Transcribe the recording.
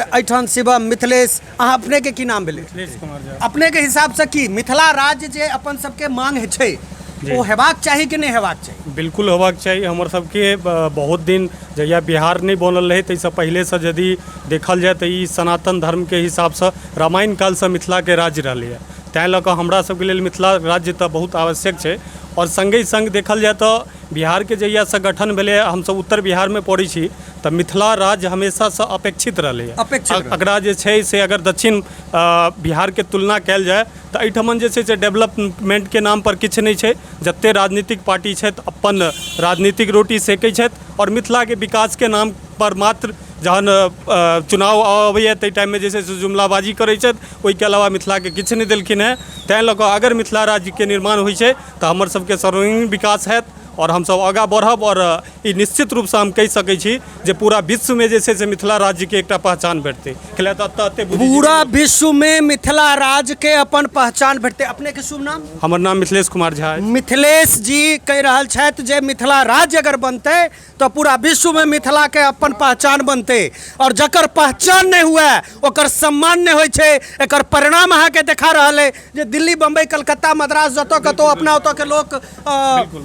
एहिठाम शिवम मिथिलेश, अहाँ अपनेके की नाम भेलै? मिथिलेश कुमार झा। अपनेके हिसाबसँ की मिथिला राज्य जे अपन सबके मांग छै ओ हेबाक चाही कि नहि हेबाक चाही? बिल्कुल होबाक चाही। हमर सबके बहुत दिन जहिया बिहार नहि बनल रहै ताहिसँ पहिलेसँ यदि देखल जाय तऽ ई सनातन धर्मके हिसाबसँ रामायण कालसँ मिथिलाके राज्य रहलैए, ताहि लऽ कऽ हमरा सबके लेल मिथिला राज्य तऽ बहुत आवश्यक छै। आओर सङ्गहि सङ्ग देखल जाय तऽ बिहारके जहियासँ गठन भेलैए, हमसब उत्तर बिहारमे पड़ै छी, तऽ मिथिला राज्य हमेशासँ अपेक्षित रहलैए। अपेक्षित रहलै। एकरा जे छै से अगर दक्षिण बिहारके तुलना कयल जाय तऽ एहिठमन जे छै से डेवलपमेंटके नामपर किछु नहि छै। जतेक राजनीतिक पार्टी छथि अपन राजनीतिक रोटी सेकै छथि आओर मिथिलाके विकासके नामपर मात्र जहन चुनाव अबैए ताहि टाइममे जे छै से जुमलाबाजी करै छथि, ओहिके अलावा मिथिलाके किछु नहि देलखिन हेँ। ताहि लऽ कऽ अगर मिथिला राज्यके निर्माण होइ छै तऽ हमर सबके सर्वांगीण विकास हैत आओर हमसब आगाँ बढ़ब। आओर ई निश्चित रूपसँ हम कहि सकै छी जे पूरा विश्वमे जे छै से मिथिला राज्यके एकटा पहचान भेटतै। कैला तऽ एतऽ एते बुद्धिजीवी पूरा विश्वमे मिथिला राज्यके अपन पहचान भेटतै। अपनेके शुभ नाम? हमर नाम मिथिलेश कुमार झा अछि। मिथिलेश जी कहि रहल छथि जे मिथिला राज्य अगर बनतै तऽ पूरा विश्वमे मिथिलाके अपन पहचान बनतै, आओर जकर पहचान नहि हुए ओकर सम्मान नहि होइ छै। एकर परिणाम अहाँके देखा रहल अइ जे दिल्ली, बम्बई, कलकत्ता, मद्रास जतऽ कतहु अपना ओतऽके लोक बिल्कुल।